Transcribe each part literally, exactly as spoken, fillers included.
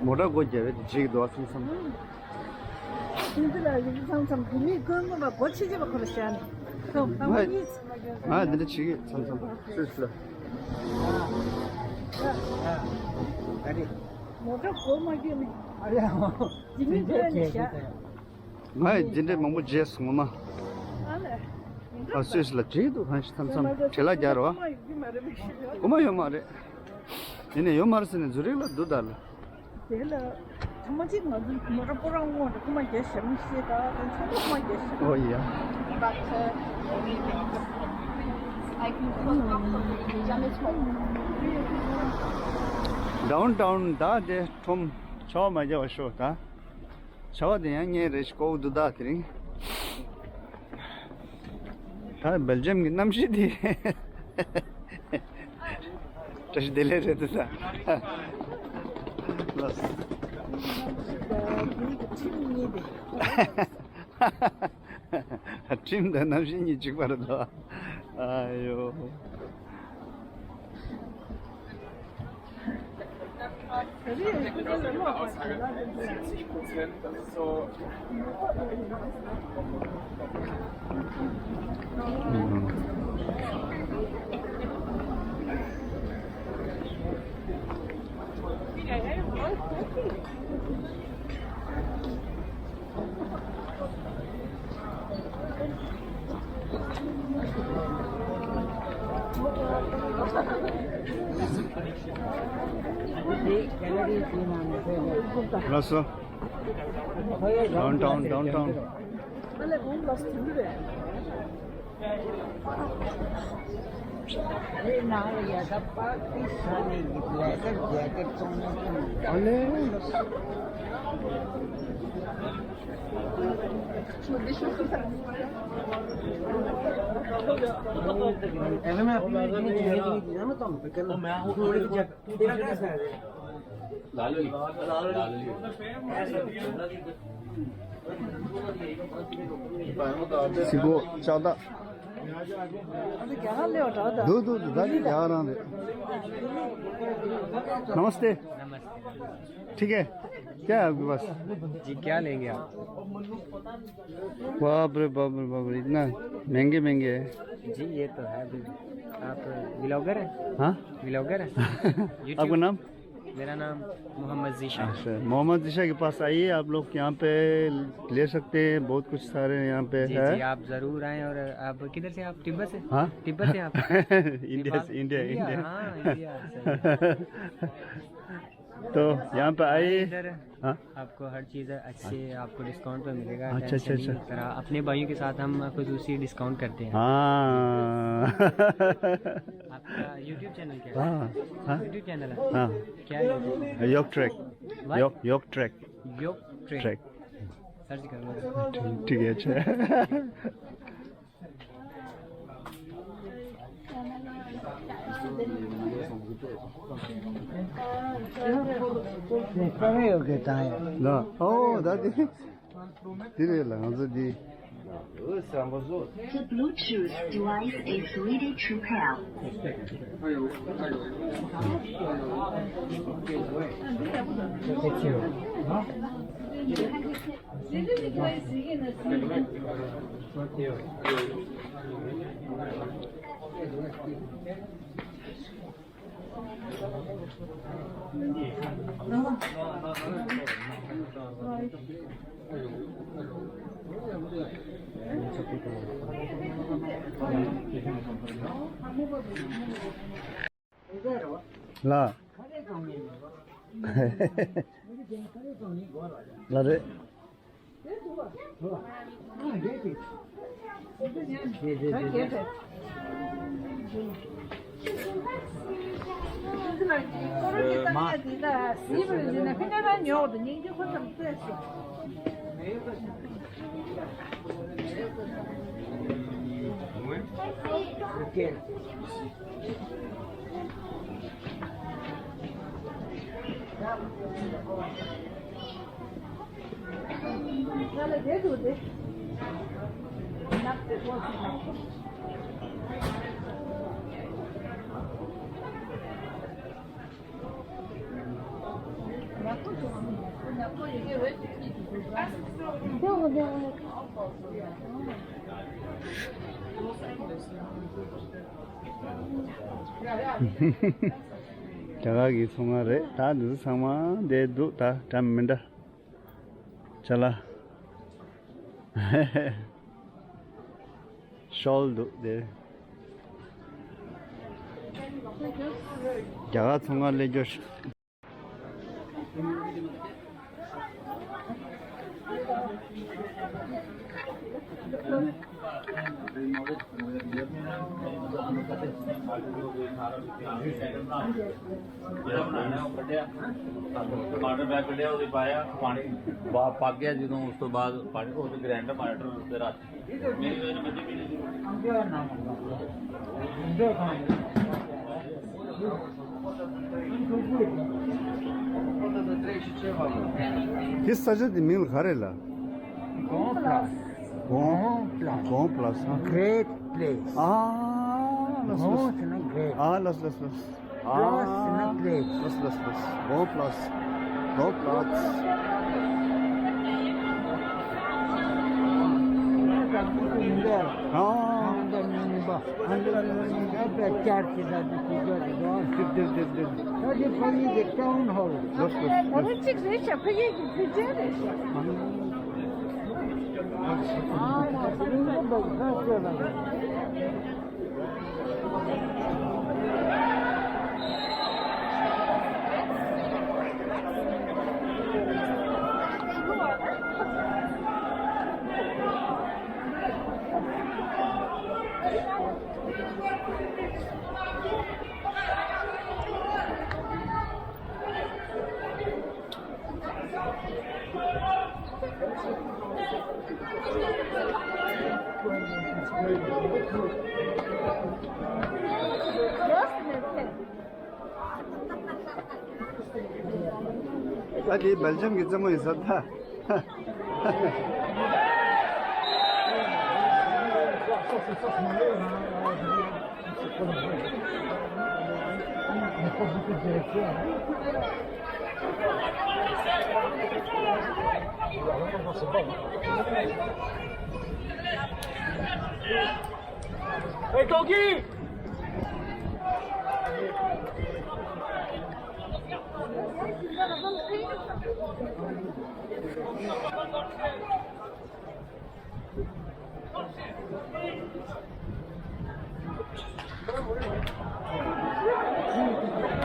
མོ་ཊ་སྒོ་རྒྱབ་པའི་དེ་བྱེད་ཀྱི་འདུག་བ། མཚམས་མཚམས། ཁྱིམ་དུ་ལ་ཡིན་མཚམས་མཚམས་བུད་མེད་དཀོན་མོ་ལ་སྒོ་ཕྱེ་ཕྱེ་བ་ཁོ་ལ་བཤད་ནས། ཁོ་ང་ང་གཉིས་ཚང་མ་སྐྱོན། ང་འདི་འདྲ་བྱེད་ཀྱི་མཚམས་མཚམས་སུས་ལ། ཨ་རེ། མོ་ཊ་སྒོ་མ་རྒྱབ་ནས། ཨ་རེ། ཇི་མི་སྐྱོན་ནས་བཤད། ང་ཡི་འདི་འདྲའི་མང་པོ་བརྗེད་སོང་ངོ་མ། ཨ་ལས། ཨ་སུས་ལ་བྲིས་འདུག་གང་ཞིག་མཚམས་མཚམས་བྲེལ་བ་རྒྱག་རོགས། རྐུ་མ་ཡོད་མ་རེད། ཡིན་ནས་ཡོད་མ་རེད་ཟེར་ནས་ཛུ་རིག་ལ་འདུག་ད་ལ། དེ་ལ་ཐ་མ་གཅིག་ང་ཚོ་མོ་ཊ་པོ་རང་དངོས་ཀྱི་རྐུ་མ་རྒྱག་ཞབས་མི་ཤེས་ད་དེ་ཚང་མ་རྐུ་མ་རྒྱག་ཞབས། ཨོ་ཡ། ཌའོན་ཊའོན་ད་དེ་ཁྲོམ་ཆར་པ་མ་བརྒྱབ་པ་ཤོག་ད། ཆར་པ་དེ་ཡང་ཉེ་རེ་ཞིག་ཀོ་བོ་འདུག་ད་དེ་རིང་། ད་སྦེལ་ཇམ་གྱི་གནམ་གཤིས་དེ། བཀྲ་ཤིས་བདེ་ལེགས་རེད་འདུག་ད། ལགས་སོ། ཁྲིམས་དང་གནམ་གཤིས་གཉིས་གཅིག་པ་རེད་འདུག་ཨ་ཡོ། ལགས་སོ། ཌའོན་ཊའོན། ཌའོན་ཊའོན། སི་གོ་ལྕགས་ཐག་འདུག་འདུག་འདུག་ད་ཡག་རང་རེད། नमस्ते। नमस्ते। ठीक है। क्या है आपके पास? जी, क्या लेंगे आप? बाप रे बाप रे बाप रे, इतना महंगे महंगे है। जी, ये तो है अभी। आप व्लॉगर हैं? हाँ। व्लॉगर हैं? YouTube। आपका नाम? मेरा नाम मोहम्मद जीशा है। अच्छा, मोहम्मद जीशा के पास आइए, आप लोग यहाँ पे ले सकते हैं, बहुत कुछ सारे यहाँ पे जी, है। जी, आप ज़रूर आएँ। और आप किधर से? आप तिब्बत से? हाँ। तिब्बत से आप? इंडिया नेपाल? से, इंडिया, इंडिया, इंडिया। हाँ, इंडिया, सही। तो यहाँ पे आइए। इधर हाँ। आपको हर चीज़ अच्छे, आपको डिस्काउंट पे मिलेगा, अच्छा, अच्छा, टेंशन नहीं। अच्छा। इस तरह अपने भाइयों के साथ हम खसूसी डिस्काउंट करते हैं। हाँ। आपका YouTube चैनल क्या है? हाँ, हाँ। YouTube चैनल है? हाँ। क्या है YouTube? योग ट्रैक। What? योग, योग ट्रैक। योग ट्रैक। ट्रैक। सर्च कर लो। ठीक, ठीक है, अच्छा। ལ། ཨོ་ད་དེ། དེ་རེད་ལ་ང་ཚོ་འདི། The Bluetooth device is ready to pair. ལ། ལ་རེད། རྒྱ་གར་གྱི་ཚོང་ཁང་རེད། ད་འདི་ཚོ་ཚང་མ་འདིར་འདུག་ད་འདྲ་མི་འདྲ། ཅ་ལག་ཤོལ་འདུག་དེ། རྒྱ་གར་ཚོང་ཁང་སླེབས་རྒྱུ། ਜਿਹੜਾ ਬਣਾਇਆ ਉਹ ਕੱਢਿਆ, ਟਮਾਟਰ ਬੈਗ ਕੱਢਿਆ, ਉਹਦੇ ਪਾਇਆ ਪਾਣੀ, ਬਾਹਰ ਪੱਕ ਗਿਆ। ਜਦੋਂ ਉਸ ਤੋਂ ਬਾਅਦ ਪਾਣੀ, ਉਹ ਤੇ ਗ੍ਰਾਈਂਡਰ, ਟਮਾਟਰ ਤੇ ਰਾਤ। ਮੇਰੀ ਵਜ੍ਹਾ ਨਾਲ ਬੱਚੇ ਪੀਣੇ ਸ਼ੁਰੂ ਹੋ ਗਏ। འདི་ས་ཆ་འདི་མིང་ལ་ག་རེ་ལབ། གོང་པ་ལས། གོང་པ་ལས། གོང་པ་ལས། Great place. ཨ་ལགས་ལགས། གོང་ཟེར་ན་great. ཨ་ལགས་ལགས་ལགས། ཨ་པ་ལས་ཟེར་ན་place. ལགས་ལགས་ལགས། གོང་པ་ལས། གོང་པ་ལས། ཨ། ད་དེ་ཕ་གི་གི་ཊའུན་ཧོལ། ལགས་ལགས་ད་ལགས། ལྟ་གཅིག་རེད་ཤག་ཕ་གི་གི་དུས་ཆེན་རེད་ཤག་ད་དེ་སྦེལ་ཇམ་གྱི་རྩེད་མོ་ཡིན་ས་ད། Hey, Kogi!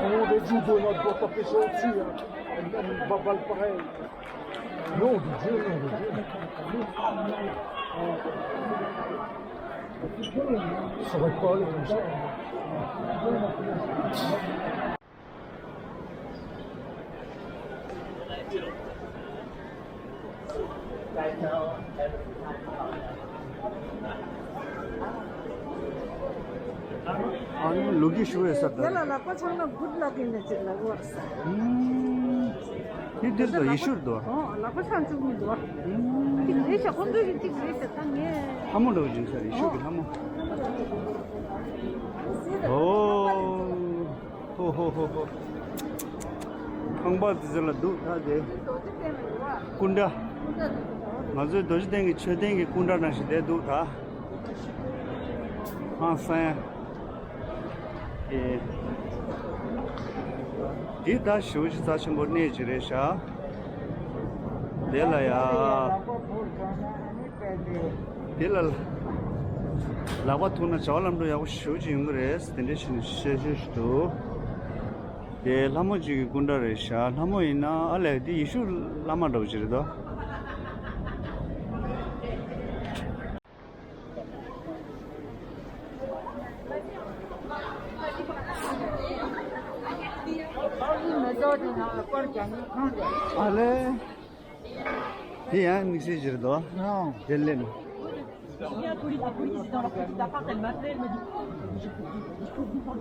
On est du dos, notre boîte à pêche au-dessus, hein. Elle, elle bat balle pareil. Non, de Dieu, non, de Dieu. Ça va pas aller comme ça. ཨ་ནི་ལོ་གི་ཞུ་བའི་ས་དང་། དེ་ལ་ལག་པ་འཆང་ན་good luck ཡིན་ན་ཅིག་ལ་གོ། ཨུམ། ནི་འདིར་དུ་ཡེ་ཤུར་དུ། ཨོ་ལག་པ་འཆང་བཅུག་མི་འདུག་ཨུམ། ཅིག་རེད་ཤག་ཁོང་ཚོའི་གི་ཅིག་རེད་ཤག་ད་ངས། ལྷ་མོ་འདྲ་བོ་ཅིག་ས་རེད་ཤུག་གི་ལྷ་མོ། ཨོ། ཧོ་ཧོ་ཧོ་ཧོ། ཁང་པ་དེ་ཚོ་ལ་འདུག་ད་དེ། སྐུ་འདྲ། ང་ཚོའི་རྡོ་རྗེ་གདན་གྱི་མཆོད་རྟེན་གྱི་སྐུ་འདྲ་ནང་བཞིན་བསྡད་འདུག་ད། ཧང་སང་། ཨེ། འདི་ད་ཞེ་པོ་ཅིག་རྩ་ཆེན་པོ་གནས་ཅིག་རེད་ཤག་དེ་ལ་ཡ། དེ་ལ་ལག་པ་ཐུག་ན་བྱ་བ་ལམ་འགྲོ་ཡག་པོ་ཞེ་པོ་ཅིག་ཡོང་གི་རེད། དེ་འདྲ་བྱས་ནས་བཤད་ཤེས་ཞིག་འདུག་དེ་ལྷ་མོ་གཅིག་གི་སྐུ་འདྲ་རེད་ཤག་ལྷ་མོ་ཡིན་ན་ཨ་ལས་དེ་ཡེ་ཤུ་བླ་མ་འདྲ་བོ་ཅིག་རེད་དོ། ཨ་ལེ། དེ་ཡང་དམིགས་བསལ་ཅིག་རེད་དོ། ཨང་། དེ་ལེན། Il y a un poli-, un policier dans leur petit appart, elle m'appelle, elle m'a dit, je peux vous parler.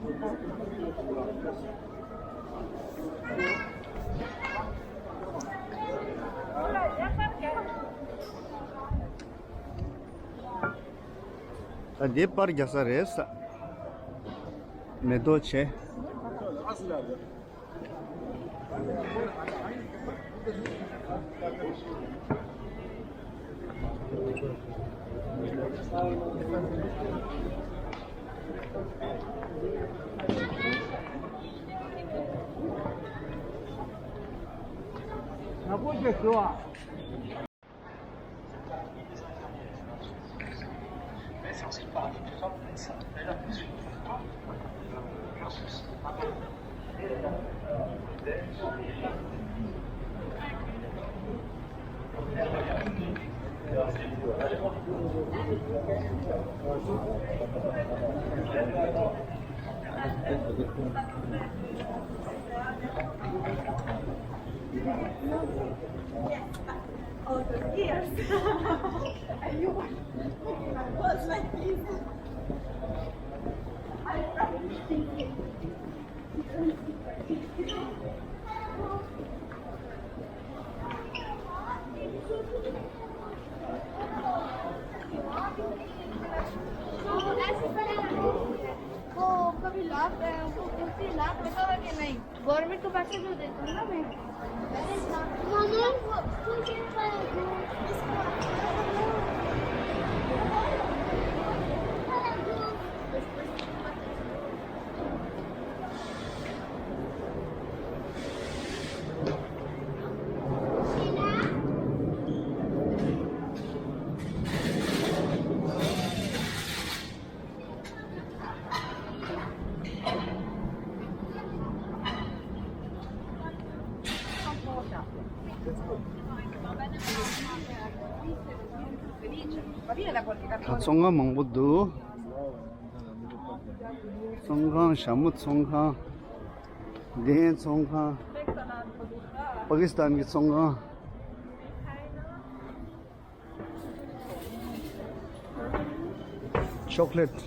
ད་འདི་པར་རྒྱག་ས་རེད་ས། མེ་ཏོག་ཆེ། ང་པོ་ཅེ་ཤོ་ཨ། Oh, the tears. I was like this. I cried. वो कभी लाभ, वो कुछ लाभ बताओ कि नहीं? गवर्नमेंट को पैसे जो देता हूँ ना मैं। मामा, वो, वो क्या करेगा? ད་ཚོང་ཁང་མང་པོ་འདུག་ཚོང་ཁང་། ཞྭ་མོ་ཚོང་ཁང་། གདན་ཚོང་ཁང་། པ་ཀི་སི་ཐན་གྱི་ཚོང་ཁང་། ཅོག་ལེ་ཊི།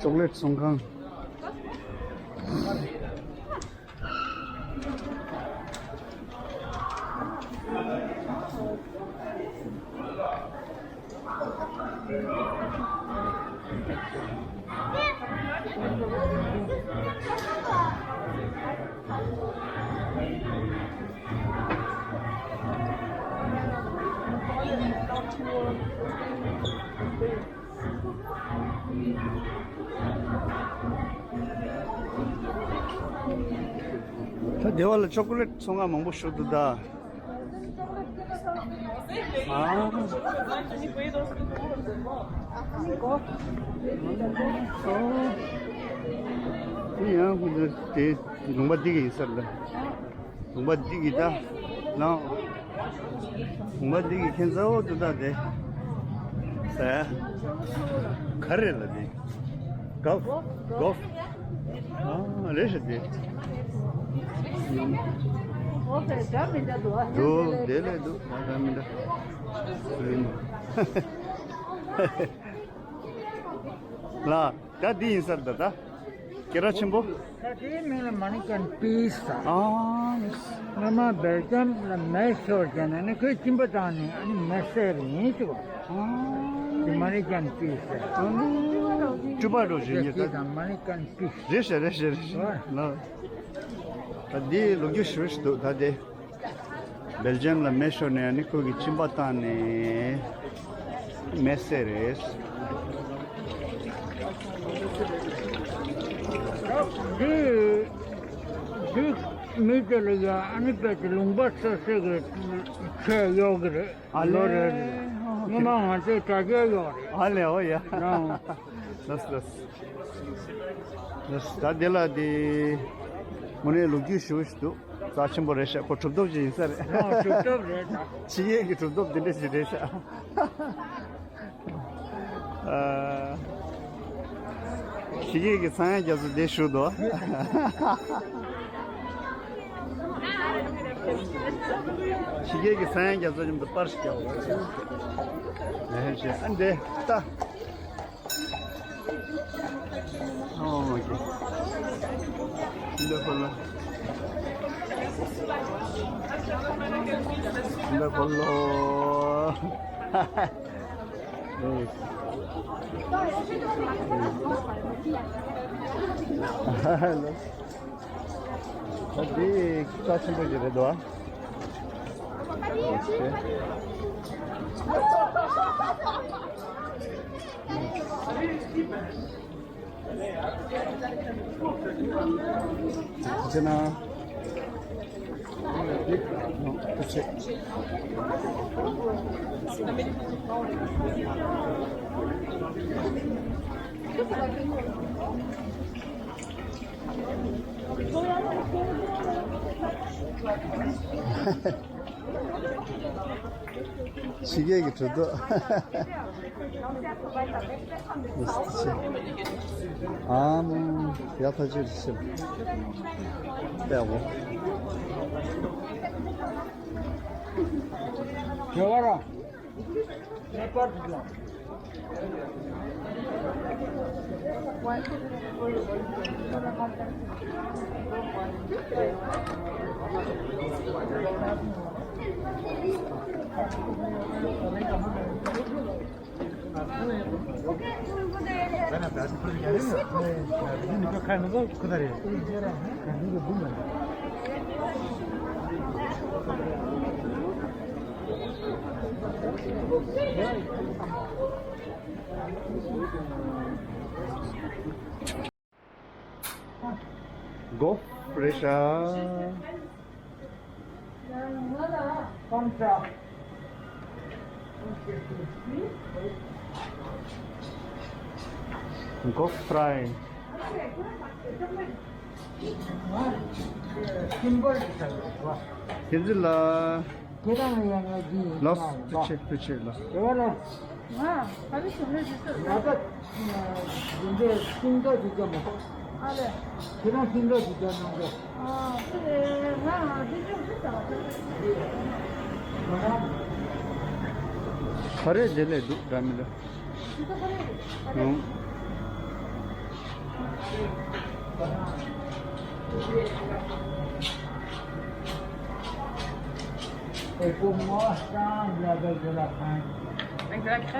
ཅོག་ལེ་ཊི་ཚོང་ཁང་། ད་སྡེ་བ་ལ་ཅོག་ལེ་ཊི་ཚོང་ཁང་མང་པོ་ཞིག་འདུག་ད། ཨ། ཨོ། དེ་ཡང་ཁོ་ཚོ་དེ་ལུང་པ་འདི་གི་ཡིན་ས་རེད། ལུང་པ་འདི་གི་ད་ནང་། ལུང་པ་འདི་གི་ཁྱེད་ཚོ་འདི་ད་དེ་ཟ་ག་རེ་ལ་དེ། གོལ་ཕ། གོལ་ཕ། ཨ། རེད་ཤག་དེ། འོ་དེ་འདྲ་མི་འདྲ་འདུག་ཨ། འདུག་དེ་ལས་འདུག་ད་ད་མི་འདྲ། ལ་ད་འདི་ཡིན་ས་རེད་ད་ད། སྐད་གྲགས་ཆེན་པོ། ད་དེའི་མིང་ལ་མ་ནི་ཀན་པིས་ཟེར། ཨ། སྔ་མ་སྦེལ་ཇམ་ལ་མེ་ཤོར་བྱས་ནས་ནི་ཁོས་གཅིན་པ་བཏང་ནས་ཨ་ནི་མེ་བསད་པ་ཡིན་ཟེར་བ། ཨ། དེ་མ་ནི་ཀན་པིས་ཟེར། སྤྲུལ་པ་འགྲོ་བཞིན་ཉེ་ད། དང་མ་ནི་ཀན་པིས། རེད་ཤག་རེད་ཤག་རེད་ཤག་ལ། ད་འདི་ལོ་རྒྱུས་ཞེ་པོ་ཞིག་འདུག་ད་དེ། སྦེལ་ཇམ་ལ་མེ་ཤོར་ནས་ཨ་ནི་ཁོས་གཅིན་པ་བཏང་ནས་མེ་བསད་རེད། འདི་འདི་མི་དེ་ལ་ཡ་ཨ་ནི་དཔེ་དེ་ལུང་པ་སོ་སོ་གི་ཆས་གཡོག་གི་རེད། ཨ་ལོ་རེད། ངོ་མ་ང་ཚོའི་དྲ་རྒྱའི་གཡོག་རེད། ཨ་ལེ་ཨོ་ཡ། ལགས་ལགས། ལགས་ད་དེ་ལ་དེ་དངོས་གནས་ལོ་རྒྱུས་ཞེ་པོ་ཞིག་འདུག་རྩ་ཆེན་པོ་རེད་ཤག་ཁོ་གྲུབ་ཐོབ་ཅིག་ཡིན་ས་རེད། ཨ། གྲུབ་ཐོབ་རེད་ད། ཕྱི་རྒྱལ་གྱི་གྲུབ་ཐོབ་འདི་འདྲ་ཞིག་རེད་ཤག་ཨ། ཕྱི་རྒྱལ་གྱི་ཚངས་དབྱངས་རྒྱ་མཚོ་འདིར་བཞུགས་འདུག་ཕྱི་རྒྱལ་གྱི་ཚངས་དབྱངས་རྒྱ་མཚོ་མཉམ་དུ་པར་ཞིག་རྒྱག་དགོས། ཨ་འདི་ལྟ། ཨོ་མ་ཀེ། ཤིན་ཏུ་འཁོར་ལོ། ཤིན་ཏུ་འཁོར་ལོ། ཨེ། ཨེ། ད་འདི་རྩ་ཆེན་པོ་ཞིག་རེད་དོ། ཨོ་ཁེ། ཁྱེད་ན། ཕྱི་རྒྱལ་གྱི་གྲུབ་ཐོབ། ཨ་མོ། ཡག་ཐག་ཆོད་ཆེ། ལྟ་བོ། གོ་ཕི་རེ་ཤ། གོ་ཕི་རའི། ཁྱེད་ཚོ་ལ། ཁྱེད་རང་ཡང་ང་གི་ལགས་སོ། ཐུགས་རྗེ་ཆེ། ཐུགས་རྗེ་ཆེ་ལགས། དེ་བ་ལ། ང་ཕ་རི་སོང་རེད་ཟེར་སོང་། ང་ད་འདི་འདྲའི་སིང་ག་ཞིག་ཀྱང་མ་གཏོགས། ཨ་ལས། ཁྱེད་རང་སིང་ག་ཞིག་ཀྱང་གནང་གོ། ཨ་དེ་ལས་ང་འདི་ཅུང་ཟད་ཟ་བ་ཟེར། ཕ་རེད། དེ་ལས་འདུག་འདྲ་མི་འདུག་འདི་ཚོ་ཕ་རེད། ཨང་། Et pour moi, ça, on lui avait de la faim. Exact.